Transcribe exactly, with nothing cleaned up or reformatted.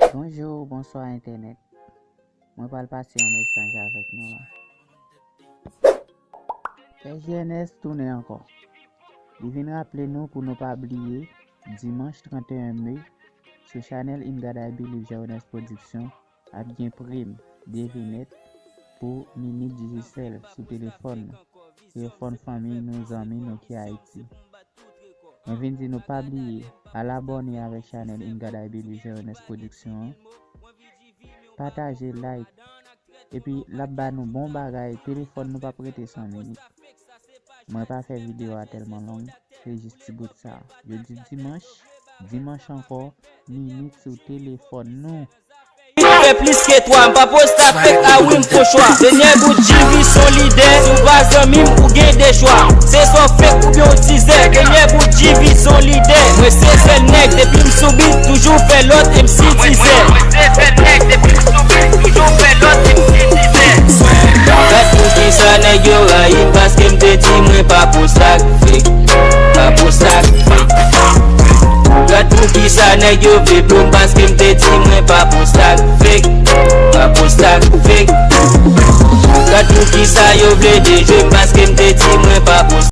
Bonjou, bonswa entènèt. Mwen pral pase yon mesaj avèk nou la. Pè G N S tounen ankò. Li vin raple nou pou nou pa bliye, dimanch trannteyen me, sou chanèl In God I Believe Jeunesse Production, ap gen prim devinèt pou minit Digicel sou telefòn nou. Telefòn fanmi nou, zanmi nou ki Ayiti. Mwen vin di nou pa bliye, al abòne avèk chanèl In God I Believe Jeunesse Production an. Pataje, like, epi l ap ba nou bon bagay, telefòn nou p ap rete san minit. Mwen pa fè videyo a tèlman long, se jis ti bout sa. Yo di dimanch, dimanch ankò, minit sou telefòn nou. Fè plis ke twa, m pa posta fake, a wi m fon chwa. Dènyè bout G V son lidè, si w pa zanmi m, ou gen de chwa. Se swa w fake oubyen w tizè. Dènyè bout G V son lidè, mwen se sèl nèg, depi m sou beat, toujou fè lòt M C tizè. Gad poukisa nèg yo rayi m, paske m te di mwen pa posta fake, pa posta fake. Gad poukisa nèg yo vle blo m, paske m te di mwen pa posta fake, pa posta fake. Gad poukisa yo vle dejwe m, paske m te di mwen pa posta